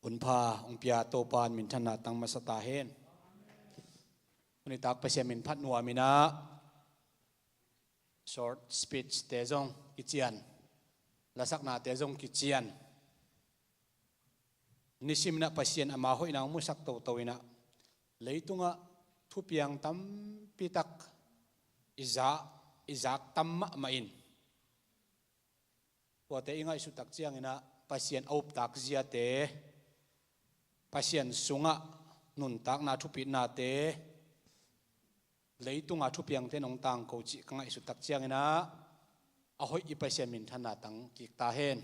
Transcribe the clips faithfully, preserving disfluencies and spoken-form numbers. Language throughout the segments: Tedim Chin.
Hunpha hong pia Topa in minthanna tang masa ta hen. Tuni tak Pasian min phat nuam in ah, short speech te zong kician, lasakna te zong kician, nisim in ah Pasian ama hoihna hong musak toto in ah, leitungah thupiang tampi tak i za, i zak tam mahmah in, tuate i ngaihsut tak ciangin ah Pasian a uptak ziate, Pasian sungah nuntakna thupitnate, leitunga thupiangte in hong tangko cih ka ngaihsut tak ciangin ah, a hoih i Pasian minthanna tang kik ta hen.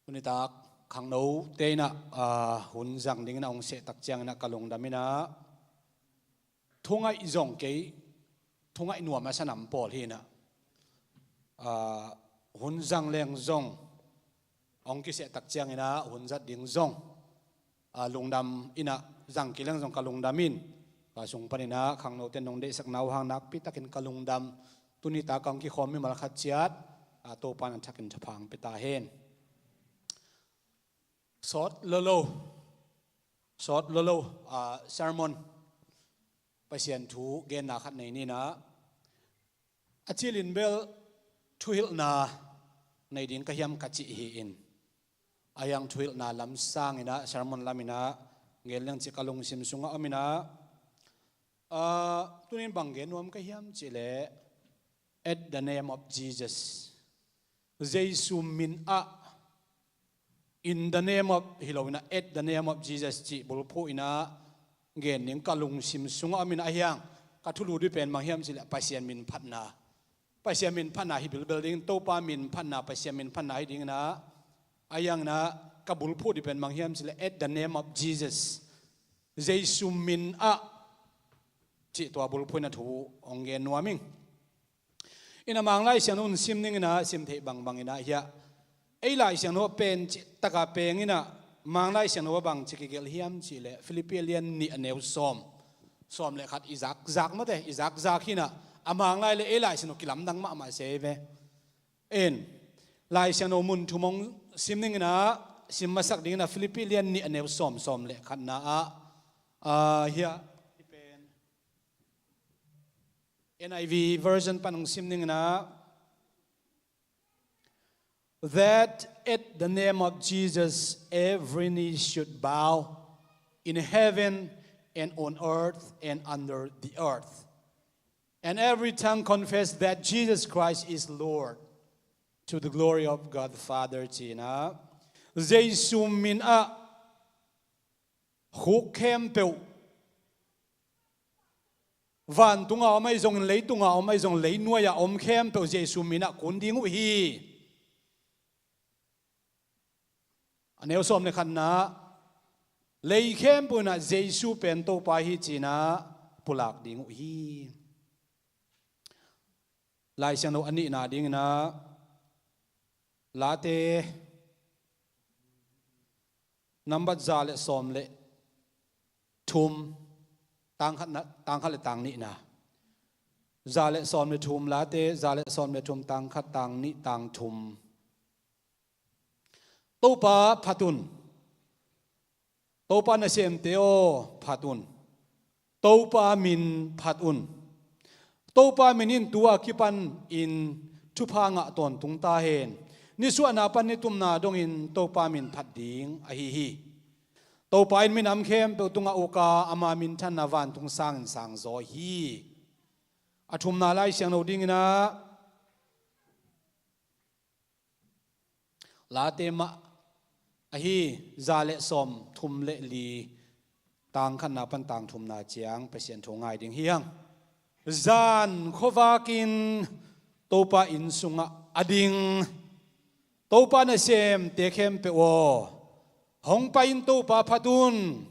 Tuni tak khangnote in ah, aa, hun zang dingin ah hong seh tak ciangin ah ka lungdam in ah, thungaih zong kei, thungaih nuam a sanam pawl hi in ah, aa, hun zang leng zong hong kiseh tak ciangin ah hun zat ding zong, aa, lungdam in ah, zang kei leng zong ka lungdam in, ka sung panin ah khangnote in hong deihsakna uh hang nakpi takin ka lungdam. Tuni tak a hong kikhawm mimal khat ciat, aa, Topa in a thakin thupha hong pia ta hen. Sawt lolo, sawt lolo, aa, sermon, Pasian thu genna khat nei ni in ah, a cilin bel thuhilhna nei ding ka hiam ka cih hi in, a hiang thuhilhna lam sangin ah sermon lam in ah gen leng cih ka lungsim sungah om in ah, aa, tunin bang gen nuam ka hiam cih leh, at the name of Jesus. Jesu min ah, in the name of hi lo in ah, at the name of Jesus cih bulphuh in ah gen ding ka lungsim sungah om in ah, a hiang ka thulu dih pen bang hiam cih leh Pasian min phatna, Pasian min phatna hi bilbel ding, Topa min phatna, Pasian min phatna hi ding in ah, a hiang in ah ka bulphuh dih pen bang hiam cih leh at the name of Jesus, Jesu min ah cih tua bulphuh in ah thu hong gen nuam ing. In ah Mang Lai Siangtho hun sim ning in ah, sim theih bangbang in ah hiah, ei Lai Siangtho pen cih tak a peng in ah, Mang Lai Siangtho ah bang ci kigelh hiam cih leh Philippi lian nih a neu sawm, sawm le khat i zak zak mawte, i zak zak hi in ah, a Mang Lai le ei Lai Siangtho kilamdang mahmah se ve. En, Lai Siangtho mun thum hong sim ning in ah, sim masak ding in ah Philippi lian nih a neu sawm, sawm le khatna ah, aa, hiah, N I V version pan hong sim ning in ah, that at the name of Jesus every knee should bow in heaven and on earth and under the earth, and every tongue confess that Jesus Christ is Lord, to the glory of God the Father, ci in ah, Jesu min ah khuk khempeuh, vantunga om ahi zongin, leitunga om ahi zong, leinuai-a om khempeuh Jesu min ah kun ding uh hi. A neu sawm le khatna, lei khempeuh in ah Jesu pen Topa hi ci in ah pulak ding uh hi. Lai Siangtho a nihna ding in ah, Late nambat za le sawm le thum, tang khat na, tang khat le tang nihna. Za le sawm le thum, Late za le sawm le thum, tang khat, tang nih, tang thum. Topa phat un. Topa nasemte aw, phat un. Topa min phat un. Topa min in tu-a kipan in thupha ngah tawntung ta hen. Nisuahna pan nitumna dongin Topa min phat ding ahi hi. Topa in minam khempeuh tungah uk a, ama minthanna vantung sangin sangzaw hi. A thumna Lai Siangtho ding in ah, Late mah ahi, za le sawm thum le li, tang khatna pan tang thumna ciang Pasian thu ngai ding hi hang. Zan khuavak in Topa inn sungah a ding Topa nasemte khempeuh aw, hong pai in Topa phat un.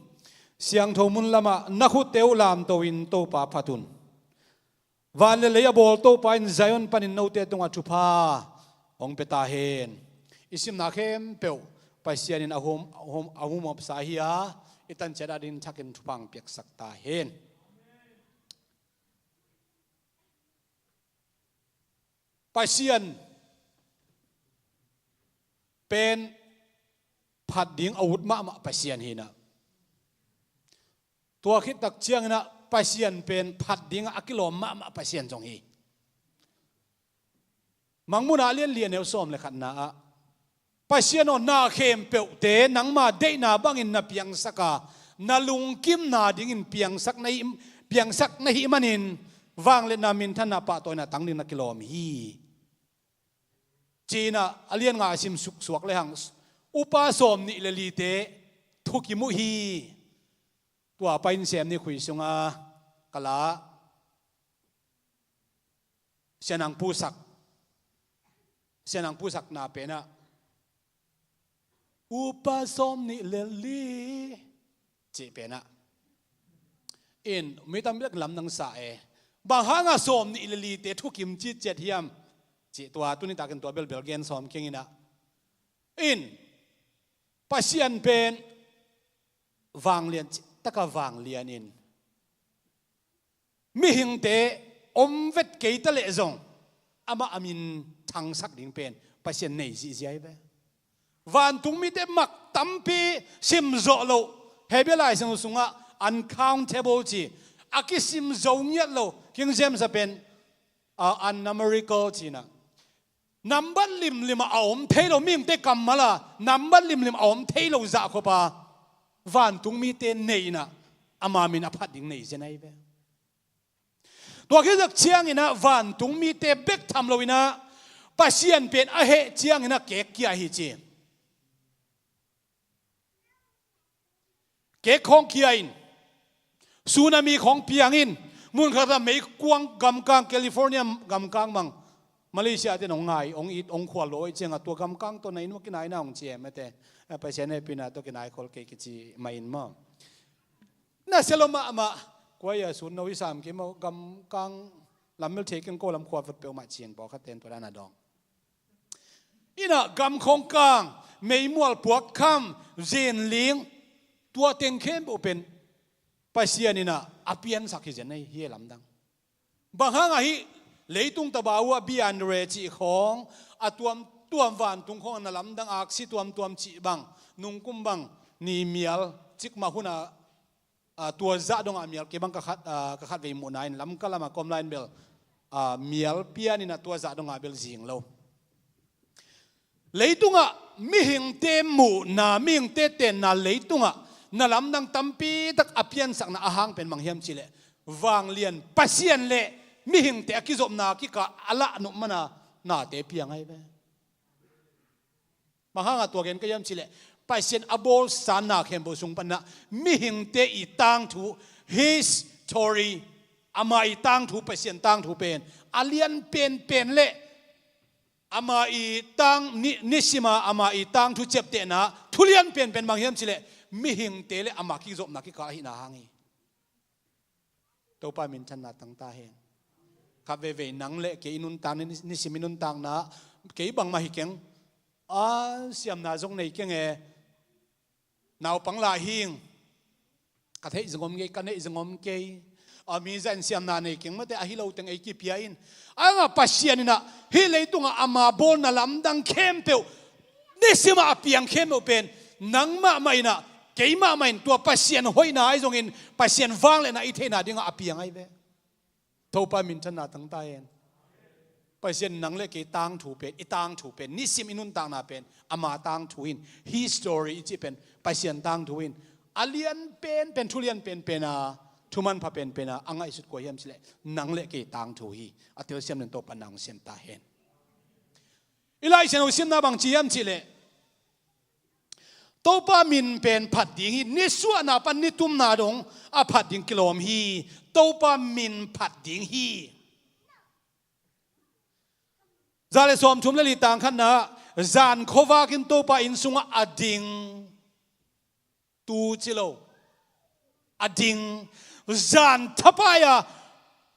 Siangtho mun lamah na khutte uh lamto in Topa phat un. Van le lei a bawl Topa in Zion panin note tungah thupha hong pia ta hen. I simna khempeuh Pasian in a hum, a hum, a hum awpsa hi a, i tan ciat a ding thakin thupha hong piaksak ta hen. Pasian pen phat ding a ut mahmah Pasian hi inah, tua khit tak cianginah Pasian pen phat dingah a kilawm mahmah Pasian zong hi. Mangmuhna a lian li, a neu sawm le khatna ah, Pasian aw, na khempeuhte nangma deihna bangin na piangsak a, na lungkimna dingin piangsak na hih, piangsak na hih manin vangliatna, minthanna, pahtawina tang ding na kilawm hi, ci-inah a lian nga a sim suksuak lehang upa sawm nih le lite thukim uh hi. Tua pa in sem ni khui sunga ka la, sianang pusak, sianang pusakna penah upa sawm nih le li cih penah in mi tam bek lamdang sa e. Bang hanga sawm nih le lite thukim citciat hiam? Cih tua tuni takin tua belbel gen sawm keng inah, in Pasian pen vanglian, taka vanglian in mihingte om vet kei ta leh zong amah a min thangsak ding pen Pasian nei zihziah hi ve. Vantung mite mak tampi sim zawh loh, Hebrew Lai Siangtho sungah uncountable ci, a kisim zo ngiat lo, King James a pen, uh, unnumerical ci inah, nambat limlim a om thei lo, mihingte kammal a nambat limlim a om thei lo zah khop a vantung mite nei inah ama min a phat ding nei zen ahi ve. Tua khit tak cianginah vantung mite bek tham lo inah Pasian pen a heh cianginah kek kia hi ci. Kek khawng kia in, tsunami khawng piang in, mun khat ah meikuang gamkang, California gamkang bang Malaysia te in hong ngai, hong it, hong khual lo ih ciangah tua gamkang tawh na inn uh kinaina hong ci e mate. Eh, Pasian hehpihna tawh kinai khol kei kici mah in maw. Na sia lo mahmah, kua ia sun no i sam kei maw, gamkang lam mel thei keng ko lam khua vat peuhmah ci-in pawlkhat ten tua dan a dawng. Inah gam khawng kang, meimual puak kham, zenling, tua teng khempeuh pen Pasian inah a piansak hi zen ahi hi lamdang. Bang hangah hih leitung tabau ah bianre cih khawng, a tuamtuam vantung khawng a na lamdang aksi tuamtuam cih bang, nungkum bang, ni mial cikmah hunah, ah, tua zah dongah mial kei bang ka khat, ah, ka khatvei muhna in Lamka lamah ka om lai in bel, ah, mial pian inah tua zah dongah bel zing lo. Leitungah mihingte muhna, mihingte tenna leitungah na lamdang tampi tak a piansakna a hang pen bang hiam cihleh, vanglian Pasian le mihingte a kizopna kikah a lahnop mana nate piang ahi ve. Bang hangah tua gen ka hiam cihleh, Pasian a bawlsa na khempeuh sung panah mihingte i tangthu, history, ama i tangthu, Pasian tangthu pen a lian penpen le ama i tang, ni, nisima ama i tangthu ciaptehna thulian penpen bang hiam cihleh, mihingte le ama kizopna kikah ahihna hang hi. Topa minthanna tang ta hen. Khat veivei nang le kei i nuntak, ni, nisim i nuntakna, kei bangmah hi keng. A siamna zong nei keng e. Naupang lah hing. Ka theih zong om kei, ka neih zong om kei. A mi zah in siamna nei keng mate, ahi lo teng ei kipia in. Anga Pasian inah hih leitungah ama bawlna lamdang khempeuh, nisimah a piang khempeuh pen nang mahmah inah, kei mahmah in tua Pasian hoihna ahi zongin Pasian vangliatna i theihna dingah a piang ahi ve. Topa minthanna tang ta hen. Pasian nang le kei tangthu pen, i tangthu pen, nisim i nuntakna pen ama tangthu in, history i cih pen Pasian tangthu in, a lian penpen, thulian penpen a, thumanpha penpen a, a ngaihsut kua hiam cihleh, nang le kei tangthu hi. A telsiam nen Topa nang sem ta hen. I Lai Siangtho simna bang ci hiam cihleh, Topa min pen phat ding hi, nisuahna pan nitumna dong a phat ding kilawm hi. Topa min phat ding hi. Za le sawmthum le li tang khatna, zan khuavak in Topa inn sungah a ding. Tu ci lo. A ding. Zan thapai a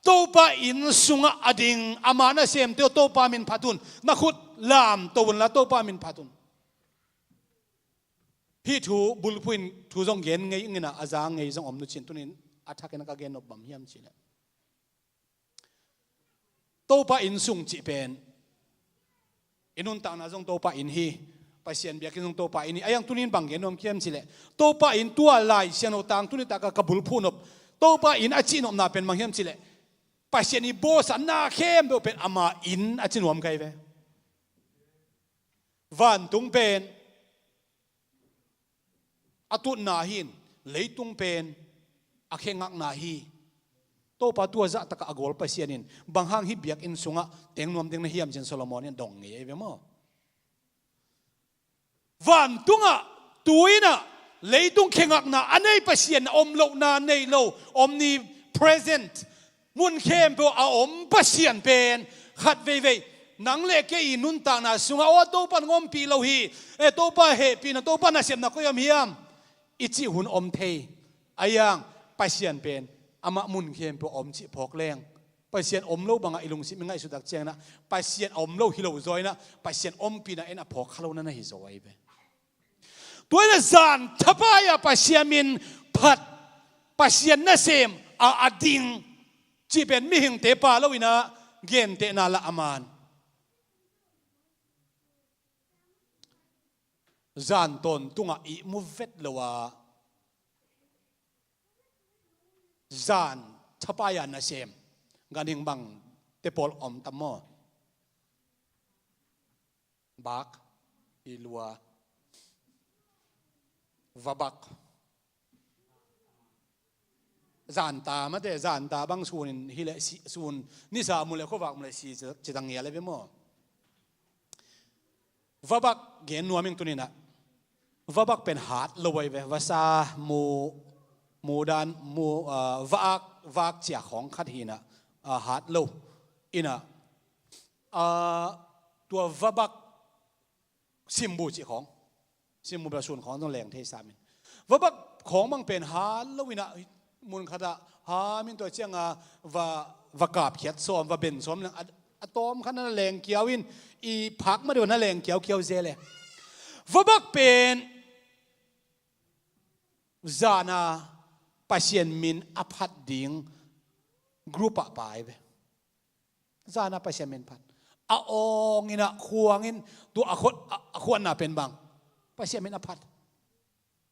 Topa inn sungah a ding. Ama nasemte uh Topa min phat un. Na khut lamto unla Topa min phat un. Hih thu bulphuh in thu zong gen ngei inginah a za ngei zong om nucin tunin a thakin a ka gen nop bang hiam cihleh, Topa inn sung cih pen i nuntakna zong Topa inn hi. Pasian biakinn zong Topa inn hi. A hiang tunin bang gen nuam hiam cih leh, Topa inn tua Lai Siangtho tangthu nitak a ka bulphuh nop, Topa inn a cihnopna pen bang hiam cih leh, Pasian i bawlsa na khempeuh pen ama inn a ci nuam ka hi ve. Vantung pen a tutna hi-in, leitung pen a khe ngakna hi. Topa tua zahtak a a gual Pasian in bang hang hih biakinn sungah teng nuam ding na hiam ci-in Solomon in dong ngei ahi ve maw. Vantungah, tu-in ah, leitung khe ngakna a nei Pasian, a om lohna nei lo, omnipresent, mun khempeuh a om Pasian pen khat veivei nang le kei i nuntakna sungah, aw, Topa in hong ompih lo hi, e, Topa hehpihna, Topa nasepna koi-ah om hiam, i cih hun om thei. A hiang, Pasian pen amah mun khempeuh a om cih phawk leng, Pasian om lo bangah i lungsim i ngaihsut tak ciangin ah, Pasian a om lo hi lo zaw-in ah, Pasian ompihna en a phawk kha lo na na hi zaw ahi ve. Tua-in ah zan thapai-a Pasian min phat, Pasian nasem a a ding cih pen mihingte pha lo-in ah gentehna lah a man. Zan tawntungah ihmu vet lo a, zan thapai-a nasem ganhing bang te pawl om tam maw? Bak, i lua, vabak. Zanta mate, zanta bang sunin hi leh si, sun nisa mu leh khuavak mu leh si ci, ci tang ngial ahi ve maw. Vabak gen nuam ing tuni-in ah. Vabak pen hat lo ahi ve. Vasa mu, mudan, mu, ah, vaak, vaak cia khawng khat hi-in ah, ah, hat lo. In ah, ah, tua vabak simbu cih khawng, simbu bel sun khawng zong leng thei sam in. Vabak khawng bang pen hat lo-in ah, mun khatah ham in tua ciangah va, va kapkhiat sawm, va ben sawm leng a, a tawm khat na leng kiau in, i phak mah deuh na leng kiaukiau zel e. Vabak pen zan a Pasian min a phat ding group ah pai ve. Zan a Pasian min phat. A awng in ah, khuang in, tua a khuat, a, a khuatna pen bang, Pasian min a phat.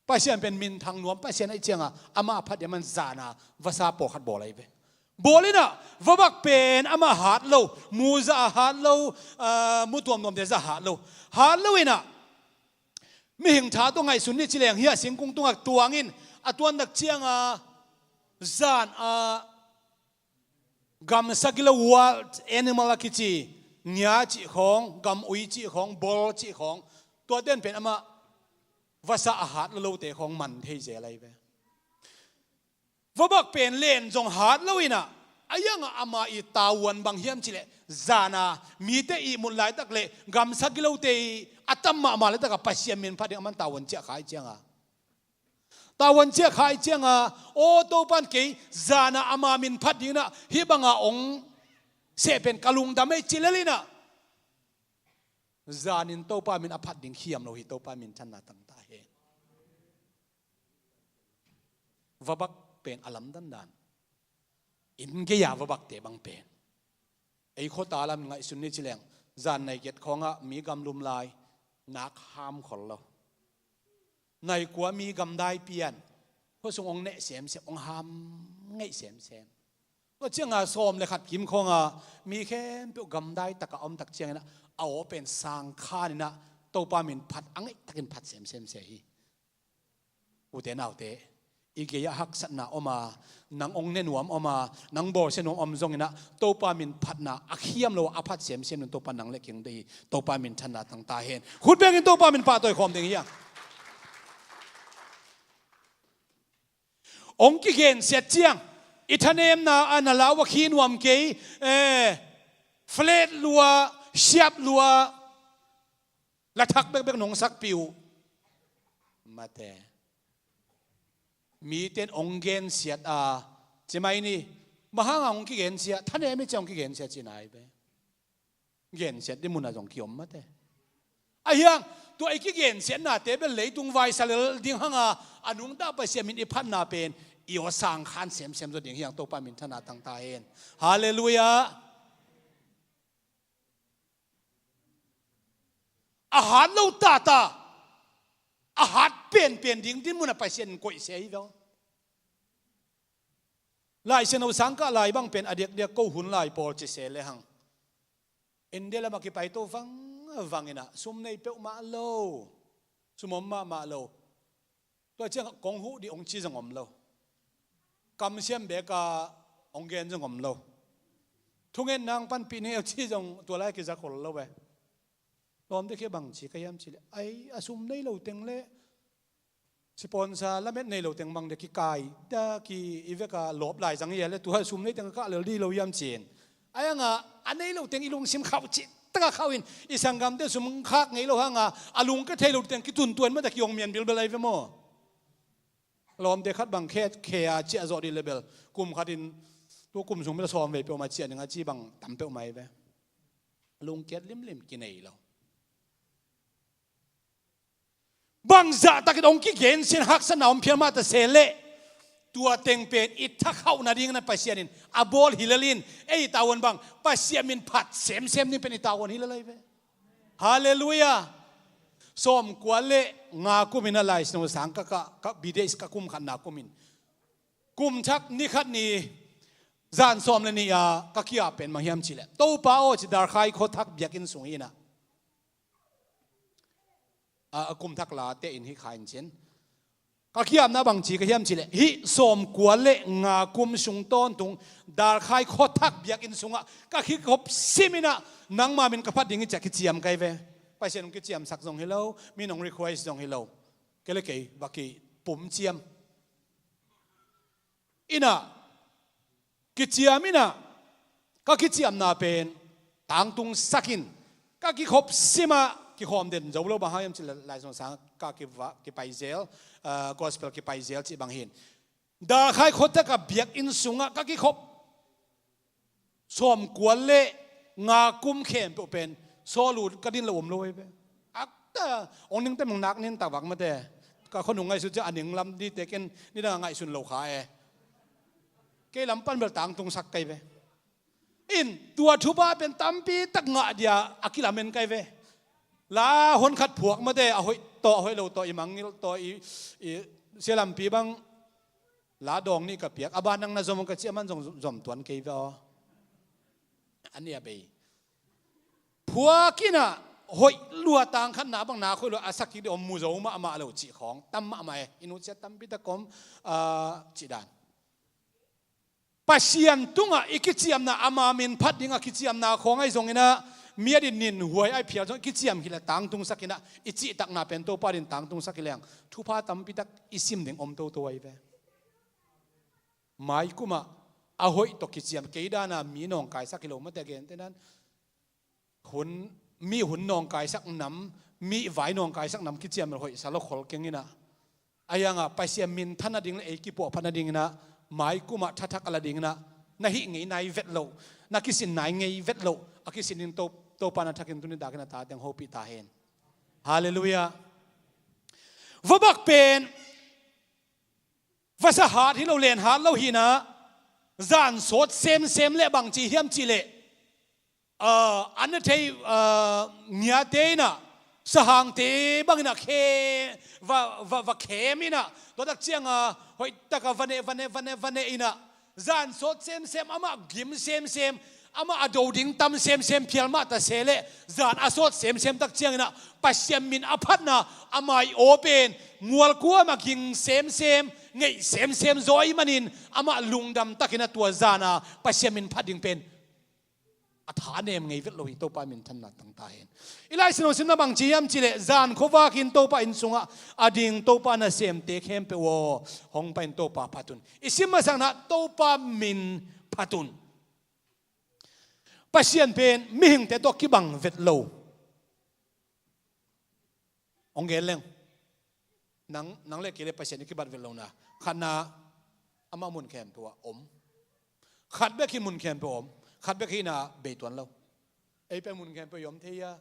Pasian pen minthang nuam Pasian ahih ciangah amah a phat ding a man zan a vasa pawlkhat bawl ahi ve. Bawl in ah, vabak pen amah hat lo, mu zah a hat lo, ah, mu tuamtuamte zah hat lo. Hat lo in ah, mihing tha tawh ngaihsun ni ci leng hi-a singkung tungah tuang in, a tuan tak ciangah zan a gamsa gilo, wild animal a kici, ngia cih khawng, gam ui cih khawng, bol cih khawng, tuate in pen amah vasa a hat lo lote khawng man thei zel ahi ve. Vabak pen len zong hat lo in ah, a hiangah ama i tavuan bang hiam cih leh, zan a mite ihmut laitak leh gamsa gilote i a tam mahmah laitak a Pasian min phat ding a man tavuan ciah kha ahih ciangah, tavuan ciah kha ahih ciangah, aw, Topa in kei zan a ama min phat ding in ah hih bang a hong seh pen ka lungdam ei ci lel in ah, zan in Topa min a phat ding khiam lo hi. Topa minthanna tang ta hen. Vabak pen a lamdang dan. Inn gei-a vabakte bang pen, ei khuata lam ngaihsun ni ci leng, zan nai giat khawngah mi gamlum lai, nak ham khol lo. Nai kua mi gamdai pian, khuasung hong neh semsem, hong ham ngeih semsem. Tua ciangah sawm le khat kim khawngah mi khempeuh gamdai takah om tak ciangin ah, a aw pen sang khan in ah, Topa min phat a ngaih takin phat semsem se hi. Ute naute, i gei-ah haksatna om a, nang hong ne nuam om a, nang bawlsia nuam om zongin ah, Topa min phatna a khiam lo a, a phat semsem ding Topa nang le kei hong deih hi. Topa minthanna tang ta hen. Khut bengin Topa min pahtawi khawm ding hi hang. Hong kigensiat ciang, i thanemna a na lau a khi nuam kei, eh, flat lua, siap lua, la thak bekbek nong sakpih uh. Mate. Mite in hong gensiat a, ci mai ni, bang hang a hong kigensiat, thanem hi ci-a hong kigensiat cihna ahi ve. Gensiat ding mun ah zong kiom mate. A hiang, tua i kigensiatnate bel leitung vaisa lel ding hang a, a nungta Pasian min i phatna pen i aw sang khan semsem zaw ding hi hang. Topa minthanna tang ta hen. Halleluiah. A hat lo tata, a hat penpen ding dinmun ah Pasian in koihsia hi ve aw. Laisiangtho sangkah lai bang pen a diakdiak ko hun lai pawl ci se lehang, India lamah kipai to vangvang in ah, sum nei peuhmah lo, sum om mahmah lo. Tua ciangah kong huh dih hong ci zong om lo. Kamsiam beek a hong gen zong om lo. Thungetna hong panpih ning e ci zong tua lai kiza khol lo e. Lawmte khia bang ci ka hiam cih leh, ai, a sum nei lo teng le sponsor lamet nei lo teng bang dia kikai ta ki i vek a lawp lai zang hi a le, tua sum nei teng a kah lel dih lo hiam ci-in. Ai, hang a, a nei lo teng i lungsim khauh cih tak a khauh in, i sanggamte sum khak ngei lo hang a, a lungkia thei lo teng kituntuan mah ta ki hong mian bilbel ai ve maw. Lawmte khat bang khe, khe a ciah zawh dih le bel, kum khat in, tua kum sung bel sawm vei peuhmah ciah ning a ci bang tam peuhmah ai ve. Lungkiat limlim kinei lo. Bangzah takin hong kigensiat haksatna om phial mah ta se leh, tua teng pen i thakhauh nadingin a Pasian in a bawl hi lel in, ei tavuan bang Pasian min phat semsem ding pen i tavuan hi lel ai ve. Halleluiah. Sawmkua le nga kum in a Laisiangtho sang ka, ka, ka B D S ka kum khatna kum in, kum thak ni khat ni zan sawm le nih a ka ki-ap pen bang hiam cih leh, Topa aw ci, Darkhai khuathak biakinn sung hi in ah, a, a kum thak late in hi kha in cin. Ka ki-apna bang ci ka hiam cih leh, hih sawmkua le nga kum sung tawntung Darkhai khuathak biakinn sungah ka kikhop sim in ah, nangma min ka phat ding hi ci-a kiciam ka hi ve. Pasian hong kiciamsak zong hi lo, mi in hong request zong hi lo. Kei le kei va kipum ciam. In ah, kiciam in ah, ka kiciamna pen tangtungsak in, ka kikhop sim ah kikhawm den zo lo, bang hang hiam cih leh Laisiangtho sang ka kiva, kipai zel, ah, gospel kipai zel cih bang hi in. Darkhai khuathak a biakinn sungah ka kikhop sawmkua le nga kum khempeuh pen sawl uh ka din lo om lo ai ve. Akta, hong ning te mang nak nin tak vak mate. Ka khuanung ngaihsut ciang a ning lam dih te ken nidang a ngaihsun lo kha e. Kei lam pan bel tangtungsak ka hi ve. In, tua thupha pen tampi tak ngah dia a kilamen ka hi ve. La hon khat phuak mate, a hoih tawh, a hoih lo tawh, i mangngilh tawh, i, i sia lampi bang la dawng nih ka piak, a ban nang na zom ka cih a, aman zong zom tuan kei ve aw. A nih a bei. Phuak in ah, hoih lua tang khatna bang na khoih lua, a sak kik dih om, mu zo mahmah lo cih khawng tam mahmah e. I nusia tampi tak om, ah, cih dan. Pasian tungah i kiciamna, ama min phat ding a kiciamna khawng ahi zongin ah, mi a din nin huai ahi phial zong i kiciam khit leh tangtungsak in ah, i cihtakna pen Topa din tangtungsak hi leng, thupha tampi tak i sim ding om toto ahi ve. Mai kum ah a hoih tawh kiciam, kei dan a mi nawngkaisak hi lo mate, a gente dan hun, mi hun nawngkaisak nam, mi vai nawngkaisak nam kiciam bel hoih sa lo khol keng in ah. Ahi hang a Pasian minthan nading le ei kipuahphat nadingin ah, mai kum ah thathak a la dingin ah, na hih ngei nai vet loh, na kisin nai ngei vet loh, a kisin in To, Topa na thakin tuni takin a tate hong hopih ta hen. Halleluiah. Vabak pen vasa hat hi lo, len hat lo hi in ah, zan sawt semsem le bang ci hiam cih leh, ah, an na thei, ah, ngiate in ah, sahangte bang in ah khe, va, va, va khem in ah, tua tak ciang a hoih tak a va neh, va neh, va neh, va neh in ah, zan sawt semsem, amah gim semsem, amah a do ding tam semsem phial mah ta se leh, zan a sawt semsem tak ciangin ah Pasian min a phatna, a mai aw pen mual kuam a ging semsem, ngeih semsem zaw ahih manin, amah lungdam takin ah tua zan a Pasian min phat ding pen a tha nem ngei vet lo hi. Topa minthanna tang ta hen. I Lai Siangtho simna bang ci hiam cih leh, zan khuavak in Topa inn sungah a ding Topa nasemte khempeuh aw, hong pai in Topa phat un. I sim masakna, Topa min phat un. Pasian pen mihingte tawh kibang vet lo. Hong gen leng. Nang, nang le kei le Pasian i kibat vet lohna. Khatna, amah mun khempeuh ah om. Khat bek hi mun khempeuh om. Khat bek hi na bei tuan lo. Ei pen mun khempeuh i om thei hia?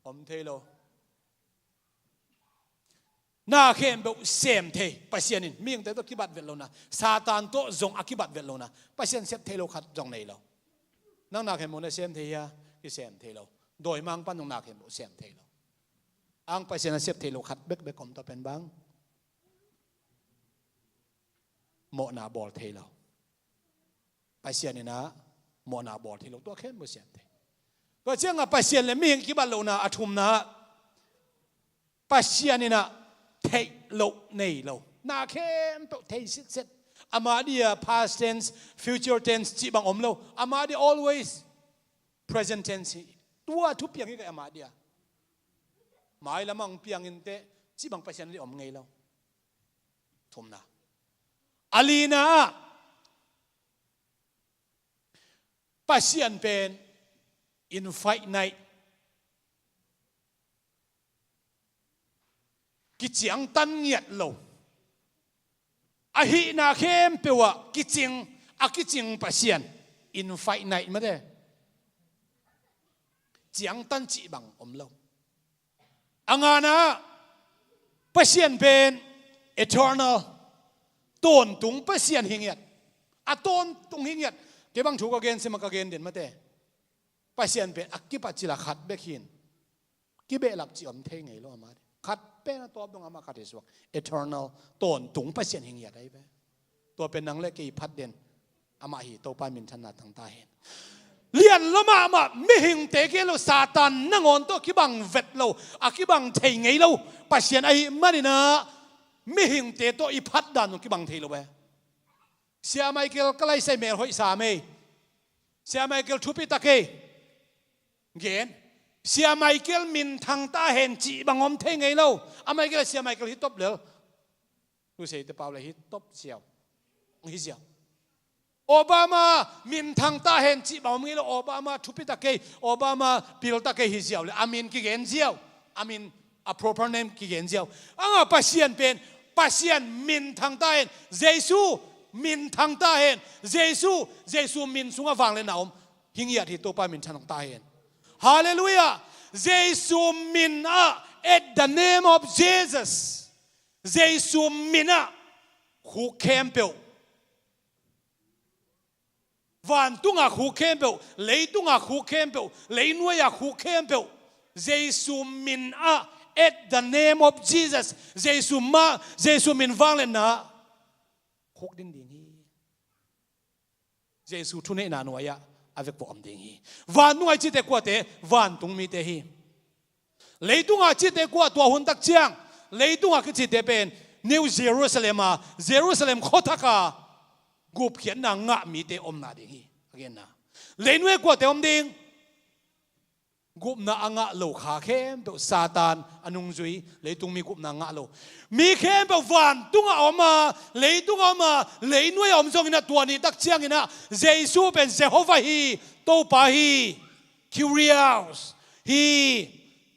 Om thei lo. Na khempeuh sem thei Pasian in. Mihingte tawh kibat vet lohna. Satan tawh zong a kibat vet lohna. Pasian sep thei lo khat zong nei lo. Nang na khempeuh na sem thei hia? Kisem thei lo. Dawimangpa in zong na khempeuh sem thei lo. Ang Pasian a sep thei lo khat bekbek om, tua pen bang? Mawhna bawl thei lo. Pasian in ah mawhna bawl thei lo, tua khempeuh siam thei. Tua ciangah Pasian le mihing kibat lohna a thumna ah, Pasian in ah theih loh nei lo. Na khempeuh thei sitset. Amah dia past tense, future tense cih bang om lo. Amah dia always present tense hi. Tua thupiang hi kei amah dia. Mailam ah hong piang inteh cih bang Pasian dia om ngei lo. Thumna. A lina ah, Pasian pen infinite, kiciangtan ngiat lo. A hihna khempeuh ah kicing, a kicing Pasian. Infinite mate. Ciangtan cih bang om lo. A ngana ah, Pasian pen eternal, tawntung Pasian hi ngiat. A tawntung hi ngiat. Kei bang thu ka gen sim a ka gen den mate. Pasian pen a kipat cil a khat bek hi in, kibehlap cih om thei ngei lo amah. Khat pen a tawp dong amah khat hi suak. Eternal, tawntung Pasian hi ngiat ahi ve. Tua pen nang le kei phat den amah hi, Topa minthanna tang ta hen. Lian lo mahmah, mihingte gen lo, Satan nangawn tawh kibang vet lo, a kibang thei ngei lo Pasian ahih manin ah, mihingte tawh i phat dan zong kibang thei lo ve. Sia Michael ka laisai mel hoih sam ei. Sia Michael thupi tak ei. Gen. Sia Michael minthang ta hen cih bang om thei ngei lo. A Michael, Sia Michael hi top lel. Tuseite pau le hi top ziau. Hi ziau. Obama minthang ta hen cih bang om ngei lo. Obama thupi tak ei. Obama pil tak ei hi ziau le. A min kigen ziau. A min, a proper name kigen ziau. Anga Pasian pen, Pasian minthang ta hen. Jesu minthang ta hen. Jesu, Jesu min sungah vangliatna om. Hi ngiat hi, Topa minthang ta hen. Halleluiah. Jesu min ah, at the name of Jesus. Jesu min ah khuk khempeuh, vantunga khuk khempeuh, leitunga khuk khempeuh, leinuaia khuk khempeuh, Jesu min ah, at the name of Jesus, Jesu ma, Jesu min vangliatna ah khuk din ding hi. Jesu thuneihna nuai-ah a vekpawh om ding hi. Vantunga i cihte kuate, vantung mite hi. Leitunga cihte kua, tua hun tak ciang leitunga kicite pen New Jerusalem a, Jerusalem khuathak a gupkhiatna ngah mite omna ding hi. A genna, leinuai kuate om ding? Gupna a ngah lo kha khempeuh, Satan a nungzui, leitung mi gupna ngah lo mi khempeuh vantunga om a, leitunga om a, leinuai a om zongin ah, tua ni tak ciangin ah Jesu pen Jehovah hi, Topa hi, Kyrios hi,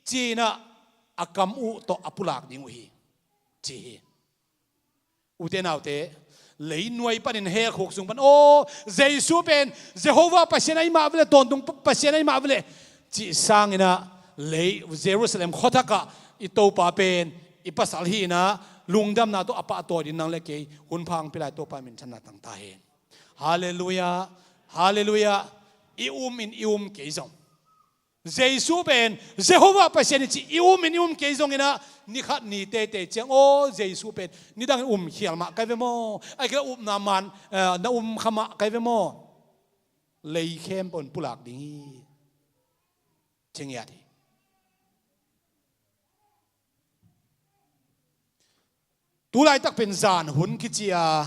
ci-in ah a kam uh tawh a pulak ding uh hi, ci hi. Ute naute, leinuai panin, hell khuk sung pan, aw, Jesu pen Jehovah Pasian ahi mah veleh, tawntung Pasian ahi mah veleh cih sangin ah, lei, Jerusalem khuathak ah i Topa pen i pasal hi-in ah, lungdamna tawh a pahtawi ding nang le kei hun pha hong pia lai, Topa minthanna tang ta hen. Halleluiah. Halleluiah. I um in i um kei zong, Jesu pen Jehovah Pasian hi cih i um in i um kei zongin ah, ni khat ni teitei ciang, aw, Jesu pen nidangin um khial mah kai ve maw? Ahih kei leh upna man, eh, na um kha mah kai ve maw? Lei khempeuh in pulak ding hi, ci ngiat hi. Tu laitak pen zan hun kici a,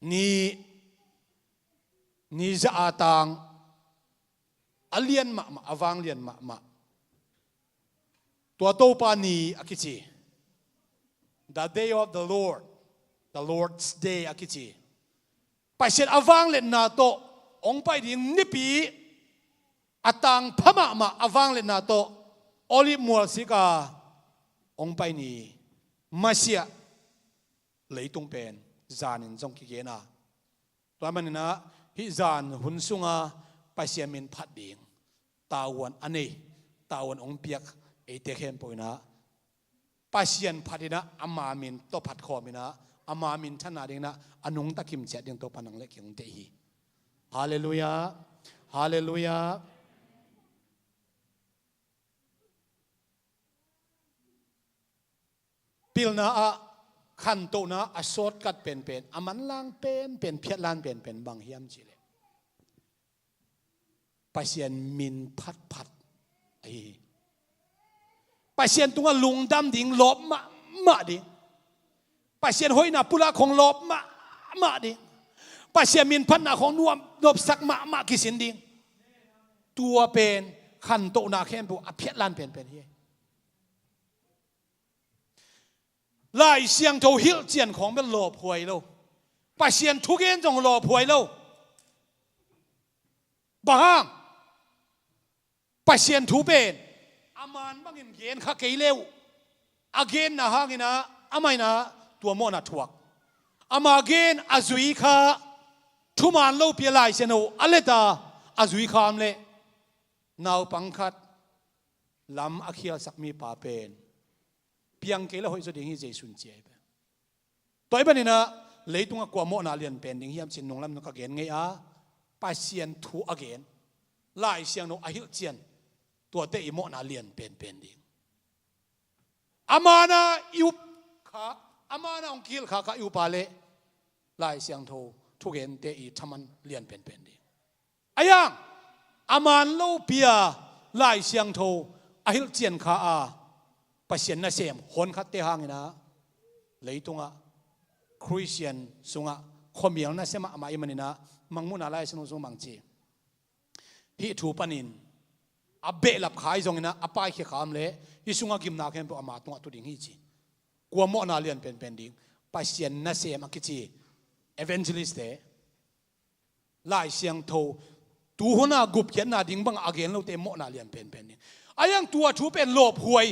ni, ni za a tang, a lian mahmah, a vanglian mahmah, tua Topa ni a kici, the day of the Lord, the Lord's day a kici, Pasian a vangliatna tawh hong pai ding nipi, a tangpha mahmah a vangliatna tawh Olive mual sik a hong pai ni, masiah leitung pen zanin zong kigen a. Tua manin ah, hih zan hun sunga Pasian min phat ding tavuan a nei, tavuan hong piak eite khempeuh in ah, Pasian phat in ah, ama min tawh phat khawm in ah, ama minthanna dingin ah a nungta kim ciat ding Topa nang le kei hong deih hi. Halleluiah. Halleluiah. Pilna ah khantohna a sawtkat penpen, a manlang penpen, phiatlan penpen bang hiam cihleh, Pasian min phatphat ahi hi. Pasian tungah lungdam ding, lawp mahmah ding. Pasian hoihna pulak khong lawp mahmah ding. Pasian min phatna khong nuam nopsak mahmah kisin ding. Tua pen khantohna khempeuh a phiatlan penpen hi. Lai Siangtho hilhcian khong bel lawphuai lo. Pasian thugen zong lawphuai lo. Bang hang? Pasian thu pen a man bangin gen kha kei le uh, a genna hangin ah, amah in ah tua mawhna thuak. Ama gen a zui kha thuman lopi a Lai Siangtho a let a, a zui kha om leh naupang khat lam a khialsak mipa pen piang kei le hoih zaw ding hi, Jesu'n ci ahi pen. Tua ahih manin ah leitungah kua mawhna lian pen ding hiam cih nunglam nung ka gen ngei a, Pasian thu a gen, Lai Siangtho a hilhcian, tuate i mawhna lian penpen ding. A man a i up kha, a man a hong kihilh kha kha i up a leh Lai Siangtho thugente i thaman lian penpen ding. A yang, a man lopi a Lai Siangtho a hilhcian kha a, Pasian nasem honkhatte hangin ah leitungah Khristian sungah khuamial nasem ah amah i hih manin ah Mangmuhna Lai Siangtho sung bang ci, hih thu panin a behlap kha ahi zongin ah a paikhia kha om leh hih sungah gimna khempeuh ama tungah tu ding hi ci. Kua mawhna lian penpen ding? Pasian nasem a kici evangelist te, Lai Siangtho tuhuna gupkhiatna ding bang a gen lote mawhna lian penpen ding. A yang tua thu pen lawphuai,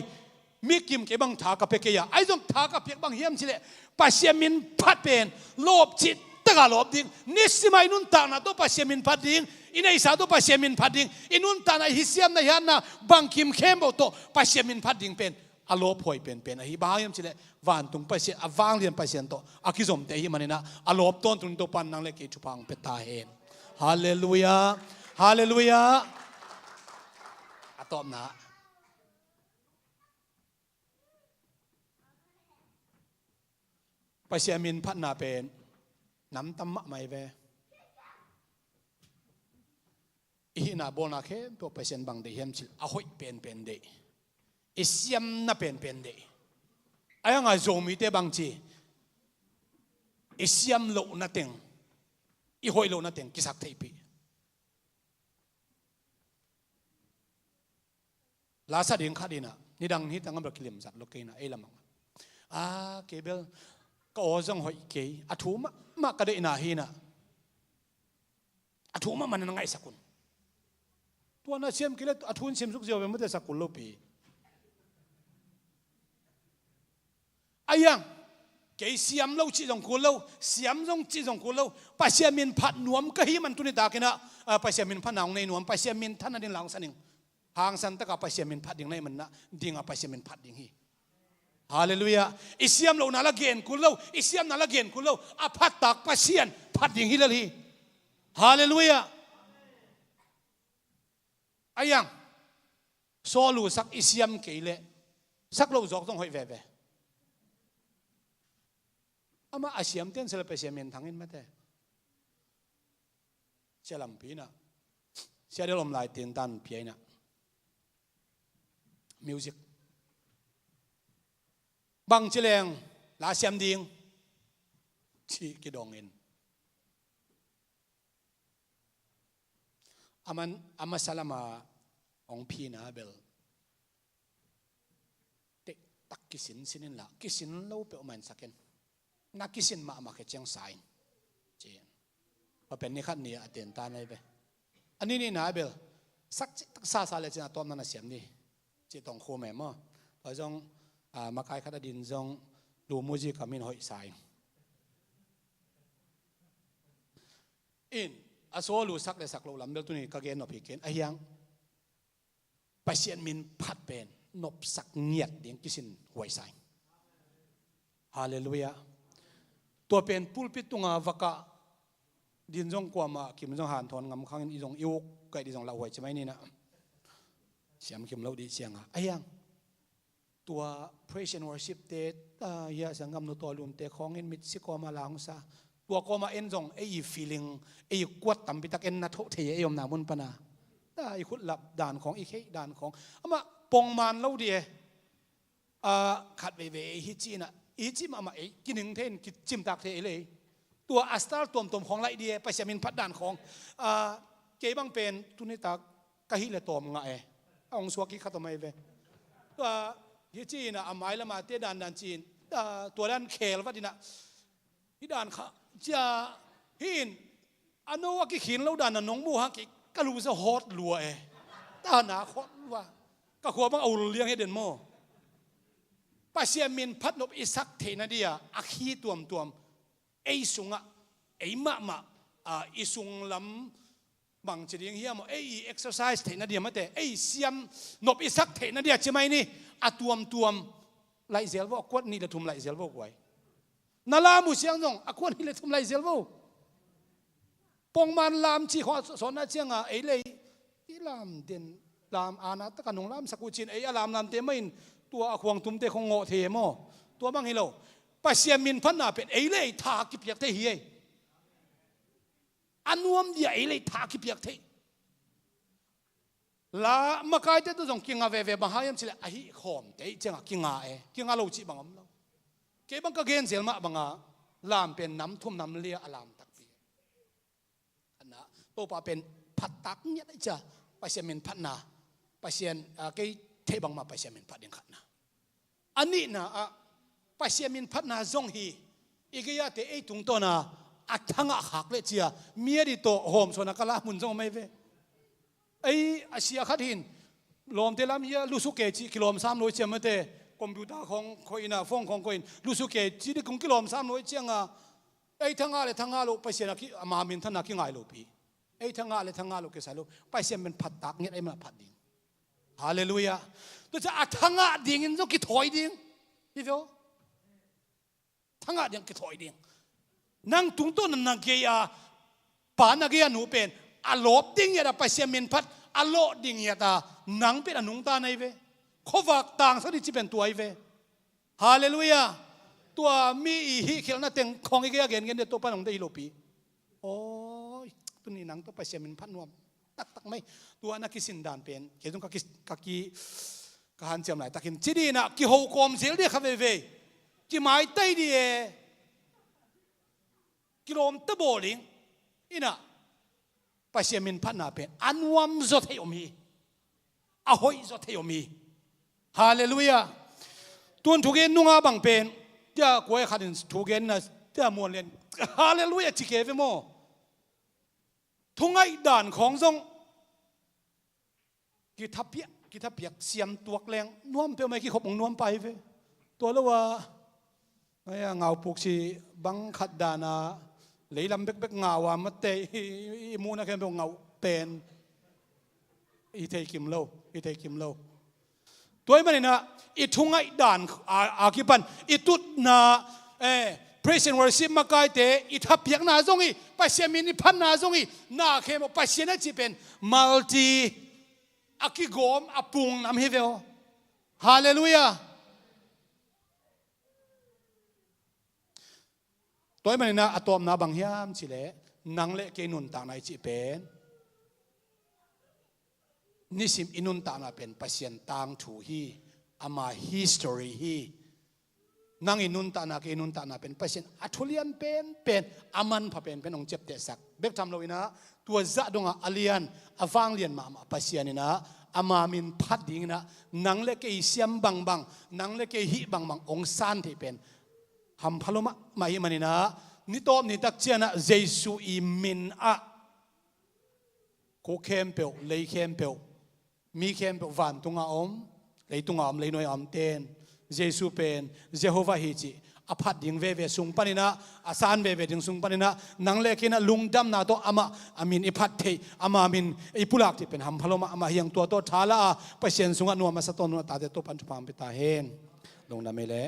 mi kim kei bang tha ka pia kei a, ahi zong tha ka piak bang hiam cihleh Pasian min phat pen lawp cih taka lawp ding. Nisima i nuntakna tawh Pasian min phat ding, i neihsa tawh Pasian min phat ding, i nuntakna, i hisiamna, i hatna bangkim khempeuh tawh Pasian min phat ding pen a lawphuai penpen ahi. Bang hang hiam cihleh vantung Pasian, a vanglian Pasian tawh a kizomte ahih manin ah a lawp tawntung ding Topa'n nang le kei thupha hong pia ta hen. Halleluiah. Halleluiah. A tawpna, Pasian min phatna pen namtam mahmah hi ve. I hihna bawlna khempeuh Pasian bang deih hiam cih a hoih penpen deih, i siamna penpen deih. A yang a Zomite bang ci, i siam lohna teng, i hoih lohna teng kisak theihpih. Lasa ding khat in ah, nidang hi tangah bel kilemzat lo kei in ah, ei lamah. A, kei bel ka aw zong hoih kei, a thu mahmah ka deihna hi in ah, a thu mahmah na ngaihsak un. Tua na siam kei le a thu in sim suk ziau ve maw, te sak kul lopi. A yang, kei siam lo cih zong kul lo, siam zong cih zong kul lo. Pasian min phat nuam ka hih man tuni takin ah, a, Pasian min phatna hong nei nuam, Pasian minthanna ding la hong sa ning. Hangsan taka Pasian min phat ding na hih manin ah, ding a Pasian min phat ding hi. Halleluiah. I siam lohna la gen kul lo, i siamna la gen kul lo. A phattak Pasian phat ding hi lel hi. Halleluiah. A yang, sawlu sak i siam kei leh sak lo zawk zong hoih veve. Amah a siamte in sia le Pasian minthang in mate. Sia lampi in ah, sia del om lai tintan pia in ah, music bang ci leng la siam ding ci kidong in. A man, a masa lama hong phina bel tektak kisin sin inla, kisin lo peuhmah in sak in. Na kisin mahmah khit ciang sa in, ci. Tua pen ni khat ni a tentan ahi ve. A ni nihna bel sak cihtak sasa le cin a tawpna na siam ni, ci tong khum e maw. Tua zong, a, makai khat a din zong lu muzik a min hoih sa in. In, a sawlu sak le sak loh lam bel tuni ka gen nop hi ken. A hiang, Pasian min phat pen nopsak ngiat ding kisin huai sa in. Halleluiah. Tua pen pulpit tunga vaka din zong kuama kim zong hanthawn ngam khangin i zong i uk kaih di zong lauhuai ci mai ni in ah. Siam kim lo di cianga. A hiang. Tua praise and worship te, ah, hia sanggam nu tawlum te khawngin mitsi kawma la hong sa. Tua kawma en zong ei i feeling, ei i kuat tampi tak en na thoh thei ei omna mun pana. Ah, i khut lap dan khawng, i kheih dan khawng. Amah pongman lo di e. Ah, khat veivei ei hi ci inah, i hi ci mahmah ei, kining thei in kicimtak thei ei lei. Tua a star tuamtuam khawng laih di e, Pasian min phat dan khawng. Ah, kei bang pen tuni tak ka hih le tawm ngah e. A hong suak hi khat om ahi ve. Tua hi ci inah a mai lama te dandan ci in, ah, tua dan khel vat inah, hi dan kha cia hi in, a no a kikhin lo dan a nong mu hang kei ka lu sa hawt lua e. Tana hawt lua. Ka khua bang a ul liang hi den maw. Pasian min phat nop i sak theihna dia a khi tuamtuam ei sungah, ei mahmah, ah, i sunglam bang ci ding hiam aw, ei i exercise theihna dia mate, ei siam nop i sak theihna dia ci mai ni, a tuamtuam laih zel vo, a kuat nih le thum laih zel vo guai. Na lam uh siang zong a kuat nih le thum laih zel vo. Pongman lam ci khawng sawtna cianga ei lei i lam den, lam ana taka nong lamsak uh cin ei a lamlamte mah in tua a khuangtumte khawng ngawh thei e maw? Tua bang hi lo. Pasian min phatna pen ei lei tha kipiak thei hi ei. A nuam dia ei lei tha kipiak thei. La makaite tu zong kinga veve bang hang hiam cileh a hih khawmte i ciangah kinga e, kinga lo cih bang om lo. Kei bang ka gen zel mah banga lam pen nam thum nam lia a lam takpi. Khatna, Topa pen phattak ngiat ahi cia, Pasian min phatna, Pasian, ah, kei theih bangmah Pasian min phat ding khatna. A nihna ah Pasian min phatna zong hi. I gei-ate ei tungtawna a thangah khak leh cia mi a di tawh hawmsuana ka la mun zong om ei ve. Ei a sia khat hin lawmte lam hia lusu kei cih kilawm sam lo i cia mate, computer khawng khoi ina phone khawng khoi in lusu kei cih di kong kilawm sam lo i cianga ei thangah le thangah lo Pasian a ki, ama min thana kingai lopi. Ei thangah le thangah lo kisai lo. Pasian min phattak ngiat ei mana phat ding. Halleluiah. Tua cia a thangah dingin zong kithawi ding. Hi ve aw. Thangah ding kithawi ding. Nang tungtawn na gei a pa na gei a nu pen a lawp ding ngiat a Pasian min phat a lawh ding ngiat a nang pen a nungta na hi ve. Khuavak tangsak ding ci pen tua hi ve. Halleluiah. Tua mi i hih khialhna teng khawng i gei a gengen dia Topa nong deih hi lopi. Awi, tuni nang tawh Pasian min phat nuam taktak mai. Tua na kisin dan pen kei zong ka ki, ka ki, ka hanciam laitakin ci dinah kiho kawm zel dia kha veivei. Kimaitai di e. Kilawmta bawl ding. Inah Pasian min phatna pen a nuam zaw thei om hi. A hoih zaw thei om hi. Halleluiah. Tun thugen nunga bang pen tia kuai khatin thugen na tia muan lian. Halleluiah ci kei ve maw? Thungaih dan khawng zong kithapiak, kithapiak siam tuak leng nuam peuhmah i kikhop hong nuam pai ve. Tua lo a ngai a ngaupuk si bang khat dana leilam bekbek ngau a mate i, i, i muhna khempeuh ngauh pen i thei kim lo, i thei kim lo. Tua i maninah i thungaih dan a, a kipan i tutna, eh, praise and worship makaite i thapiakna zong i Pasian min i phatna zong i na khempeuh Pasian a cih pen multi a kigawm a pung nam hi ve aw. Halleluiah. Tua ahih maninah a tawpna bang hiam cileh nang le kei nuntakna i cih pen nisim i nuntakna pen Pasian tangthu hi. Ama history hi. Nang i nuntakna kei i nuntakna pen Pasian a thulian penpen a manpha penpen hong ciaptehsak bek tham loinah tua zah dongah a lian a vanglian mahmah Pasian inah ama min phat dinginah nang le kei siam bangbang nang le kei hih bangbang hong san theih pen hampha lo mahmah hi maninah nitawp nitak cianah Jesu i min ah khuk khempeuh lei khempeuh mi khempeuh vantunga om leitunga om leinuai a omten Jesu pen Jehovah hi cih a phat ding veve sung paninah a san veve ding sung paninah nang le kei inah lungdamna tawh amah a min i phat theih ama min i pulak theih pen hampha lo mahmah hi hang. Tua tawh tha la a Pasian sungah nuam a sa tawh nunah tate tawh pan thupha hong pia ta hen. Lungdam ei leh.